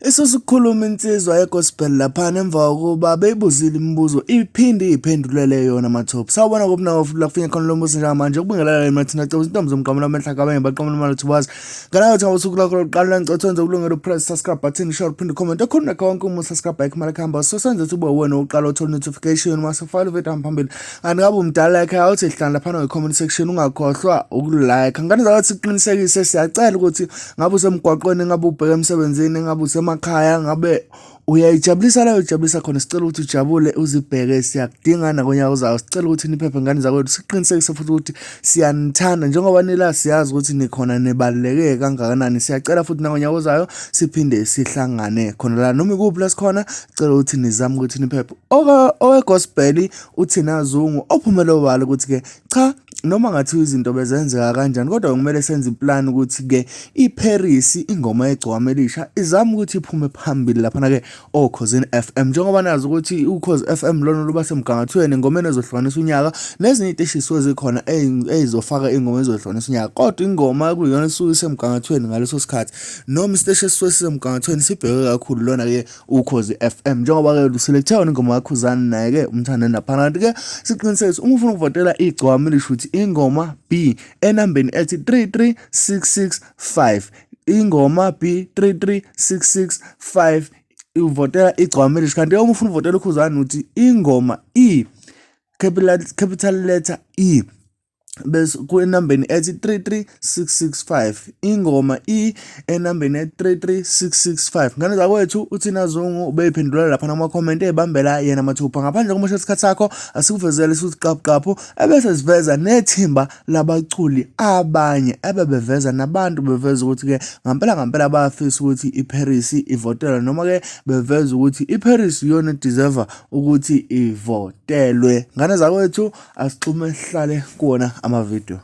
Isusukukhuluma insizwa yegospel laphana emva kokuba beyibuzile imibuzo iphinde iyiphendulele yona mathupha. Sawubona kuphi nawo futhi la kufinye khona lo mbuzo njengamanje ukubingelela emathina cebo intombi zomqamula amehla kabanye baqamula imali thubazi. Ngalayo thi usuku lakho lokuqala la ngicela wenze ukulungela upress subscribe button share uphinde comment ekhona nakho wonke uma subscribe ayikho imali kuhamba so senze ukuthi ube wena uqala uthola notification uma sifile video phambili. Kanti ngabe umdala ekhaya uthi hlala laphana kwi-comment section ungakhohlwa ukulike. Ngane zakwethu siqinisekise siyacela ukuthi ngabe usemgwaqweni ngabe ubheke emsebenzini ngabe usemakhaya ngabe uyayijabulisa la uyijabulisa khona sicela ukuthi ujabule uzibheke siyakudinga nakonyaka ozayo sicela ukuthi niphephe ngane zakwethu siqinisekise futhi ukuthi siyanithanda njengoba nila siyazi ukuthi nikhona nibaluleke kangakanani siyacela futhi nakonyaka ozayo siphinde sihlangane khona la noma ikuphi la sikhona cela ukuthi nizame ukuthi niphephe owegospel uthina Zungu ophumele obala ukuthi-ke cha noma ngathiwa izinto bezenzeka kanjani kodwa kumele senze iplan ukuthi-ke iParis ingoma yegcwama elisha izame ukuthi iphume phambili laphana-ke oKhozini FM njengoba nazi ukuthi uKhozi FM lona luba semgangathweni engomeni ezohlukanisa unyaka nezinye iy'teshi zisuke zikhona ey'zofaka iy'ngoma ezohlukanisa unyaka kodwa ingoma kuyiyona esuke isemgangathweni ngaleso sikhathi noma isiteshi esisuke sisemgangathweni sibheke kakhulu lona-ke Ukhozi FM njengoba-ke luselekuthe yona ingoma kaKhuzani naye-ke umthanda naphana kanti-ke siqinisekise uma ufuna ukuvotela igcwama elisho ukuthi ingoma B enambeni ethi 33665 ingoma B 33665 uvotela igcwama elisho kanti uma ufuna ukuvotela uKhuzani uthi ingoma E capital, capital letter E bese kwenambeni ethi 33665 ingoma E enambeni ethi 33665 ngane zakwethu uthina Zungu ubeyiphendula lapha nama-comment ebambela yena mathupha ngaphandle komosha isikhathi sakho asikuvezele sithi qaphu qaphu ebese siveza nethimba labaculi abanye ebebeveza nabantu beveza ukuthi-ke ngampela ngampela bayafisa ukuthi iParis ivotelwe noma-ke beveza ukuthi iParis iyona edeserve ukuthi ivotelwe ngane zakwethu asixhume sihlale kuwona amavidiyo.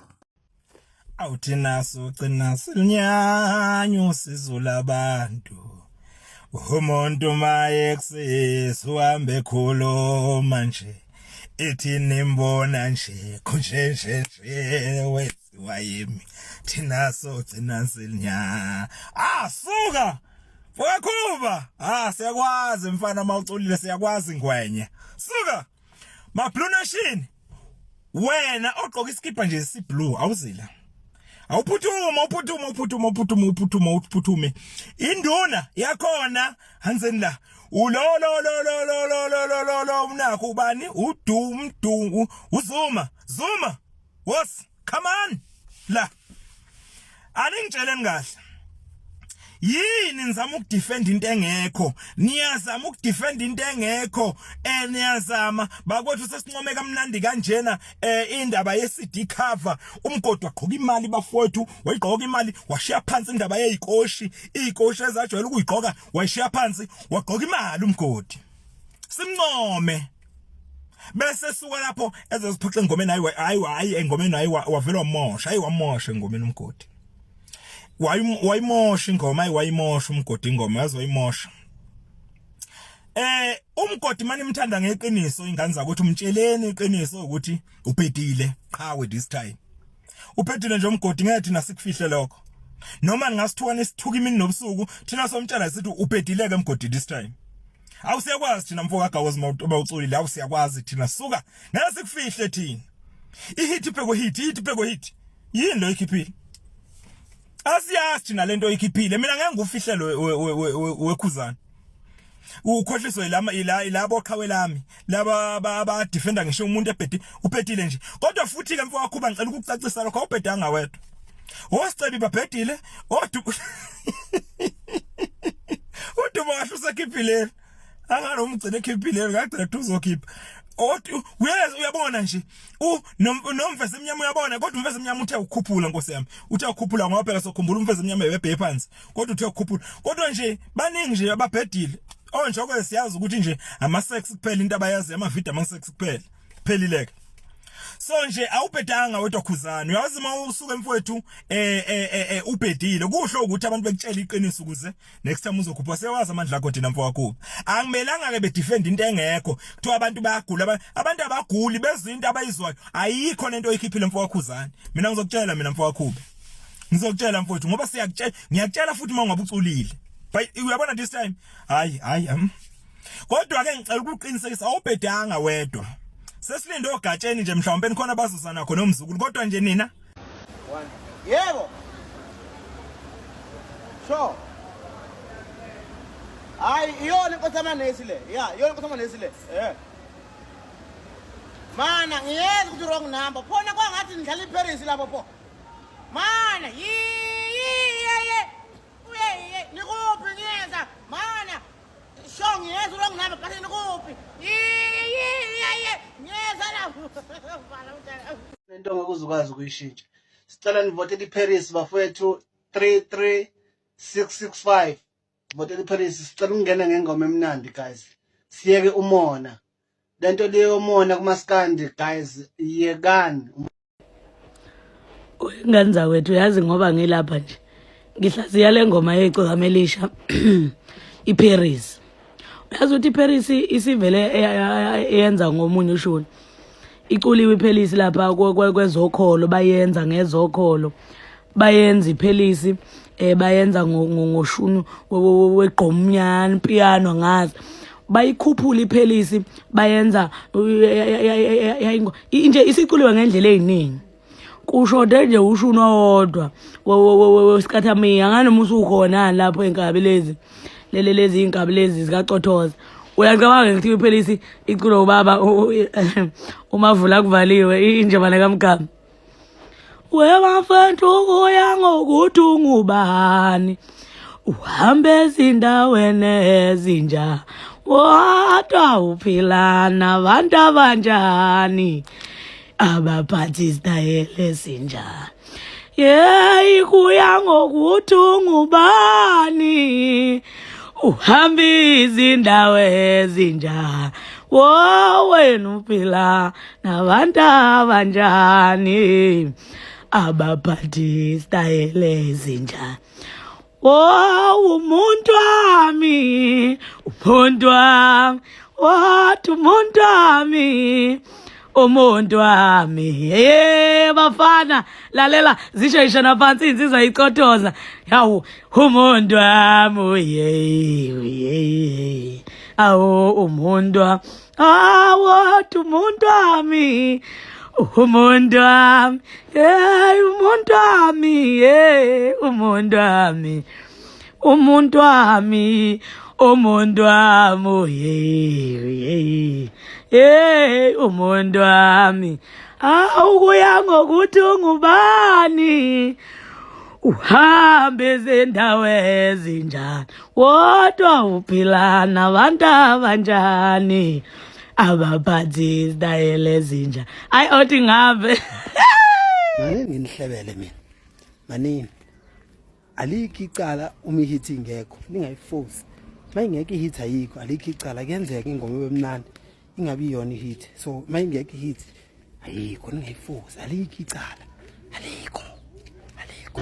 Awu thina sogcina silinyanyo usizo labantu umuntu maye kusisi uhambe khuluma nje ithi nimbona nje kunje nje nje wenziwa yimi thina sogcina silinya ah suka Wakhuba ah siyakwazi mfana mawuculile siyakwazi ngwenye suka Ma Blue Nation wena ogqoka iskipa nje si blue awuzila awuphuthuma uphuthuma uphuthuma uphuthuma uphuthuma uphuthume induna yakhona hanzeni la ulo lo lo lo lo lo lo lo lo lo unakho ubani udu umdu uzuma zuma wos come on la aningitsheleni kahle yini nizama ukudefend into engekho niyazama ukudefend into engekho eh niyazama bakwethu sesincome kamnandi kanjena eh indaba ye CD cover umgodi wagqoka imali bafowethu wayigqoka imali washiya phansi indaba yezikoshi izikoshi ezajwayele ukuyigqoka wayishiya phansi wagqoka imali umgodi simncome bese suka lapho ezoziphoxa engomeni hayi hayi hayi engomeni hayi wavela wamosha hayi wamosha engomeni umgodi wayimosha ingoma hayi wayimosha umgodi ingoma yazi wayimosha eh umgodi manje imthanda ngeqiniso ingane zakuthi umtsheleni iqiniso ukuthi ubhedile qhawe this time ubhedile nje umgodi ngeke thina sikufihle lokho noma ningasithuka nisithuka imini nobusuku thina somtshela sithi ubhedile ke mgodi this time awusiyakwazi thina mfo kaGawozi mawuculile awusiyakwazi thina suka ngeke sikufihle thina ihit pheko hit ihit pheko hit yini lo ikhiphile asiyazi thina lento oyikhiphile mina ngeke ngikufihlele wekhuzana ukhohliswe ilama ila ilabo qhawe lami laba aba defender ngisho umuntu ebhedi ubhedile nje kodwa futhi ke mfo wakho ngicela ukukucacisa lokho awubhedanga wedwa osicebi babhedile odu udumo kahle usekhiphile angalo umgcine ekhiphile ngagcina kuthi uzokhipha othi uyeza uyabona nje u nomfese emnyama uyabona kodwa umfese emnyama uthe ukukhuphula nkosi yami uthe ukukhuphula ngoba phela sokhumbula umfese emnyama ebebhe phansi kodwa uthe ukukhuphula kodwa nje baningi nje ababhedile onjoko siyazi ukuthi nje ama sex kuphela into abayazi ama video ama sex kuphela phelileke so nje awubhedanga wedwa khuzani uyazi uma usuka emfowethu eh, eh eh eh ubhedile kuhle ukuthi abantu bekutshela iqiniso ukuze next time uzokhupha sewazi amandla akho thina mfowakho angimelanga ke bedefend into engekho kuthiwa abantu bayagula abantu abaguli bezinto abayizwayo ayikho lento oyikhiphile mfowakhuzani mina ngizokutshela mina mfowakhube ngizokutshela mfowethu ngoba siyakutshela ngiyakutshela futhi uma ungabuculile. But uyabona this time, hayi hayi Kodwa ke ngicela ukuqinisekisa awubhedanga wedwa. Sesilinde ogatsheni nje mhlawumbe nikhona bazozana khona omzukulu kodwa nje nina. Yebo. Sure. Hayi iyona inkosi yamanesi le. Ya, iyona inkosi yamanesi le. Eh. Mana ngiyeza ukuthi wrong number. Phona kwangathi nidlala iParis lapho pho. Mana yi yi ye. Uye ye nikuphi ngiyeza. Mana sure ngiyeza wrong number but nikuphi? Yi yi ye ye ngiyeza lapho. Bhala umntana. Lento ngeke uzukwazi ukuyishintsha. Sicela nivotele iParis bafowethu 33665. Votela iParis sicela ukungena ngengoma emnandi guys. Siyeke umona. Lento leyo umona kumaskandi guys yekani. Ingane zakwethu yazi ngoba ngilapha nje ngihlaziya le ngoma yegcokama elisha iParis. Uyazi ukuthi iParis isivele eyenza ngomunye ushuni. Iculiwe iParis lapha kwezokholo bayenza ngezokholo. Bayenza iParis bayenza ngoshuni wegqomnyana piano ngazi. Bayikhuphula iParis bayenza nje isiculiwe ngendlela eziningi. Kushode nje ushuni owodwa wesikhathamiya nganoma usukhona lapho inkabi lezi lele lezi inkabi lezi zikacothoza. Uyacabanga ngithi iPhelisi iculo ubaba umavula kuvaliwe injebane kaMgama. Webafethu uya ngokuthi ungubani uhambe ezindaweni ezinja kodwa uphila nabantu abanjani abaphathi isitayela esinjani. Yeyi kuya ngokuthi ungubani uhamba izindawo ezinjani wo wena uphila nabantu abanjani abaphathi isitayela ezinjani. Oh umuntu wami umuntu wami wathi umuntu wami umuntu wami hey bafana lalela zisho ishona phansi insizwa icothoza yawu umuntu wami yey awu umuntu wami awu umuntu wami umuntu wami hey umuntu wami hey umuntu wami umuntu wami umuntu wami hey hey umuntu wami awukuya ngokuthi ungubani uhambe izindawo ezinjani kodwa uphila nabantu abanjani abaphathi isitayela ezinja ayi othi ngabe Manini nginihlebele mina. Manini. Alikho icala uma ihit ingekho, ningayiforce. Mayingekho ihit ayikho, alikho icala kuyenzeka ingoma ibe mnandi ingabi iyona ihit. So mayingekho ihit ayikho ningayiforce, alikho icala. Alikho. Alikho.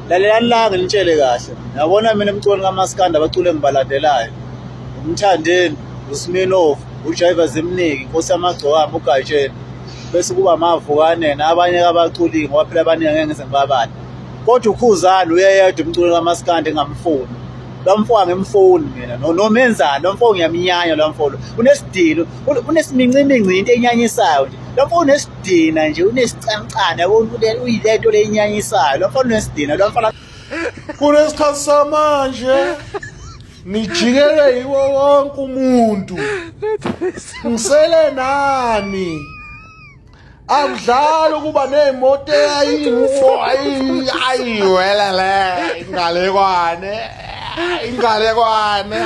Lalelani la nginitshele kahle. Yabona mina emculweni kaMaskandi abaculi engibalandelayo. UMthandeni, uSminoff, uJaiva Zimniki, Inkosi yamagcokama, uGatsheni. Bese kuba amavukane nabanye abaculi ngoba phela abaningi angeke ngize ngibabale. Kodwa uKhuzani uyeyedwa umculi kaMaskandi engamfuni. Lo mfo angimfuni mina nomenzani lo mfo ngiyamnyanya lo mfo lo. Unesidina, unesimincincinci into enyanyisayo nje. Lo mfo unesidina nje, unesicancane yabo uyilento lenyanyisayo. Lo mfo unesidina, lo mfo Kunesikhathi samanje nijikele yiwo wonke umuntu. Ngisele nani? Akudlali ukuba ney'moto ayiwelele ingalekwane ingalekwane.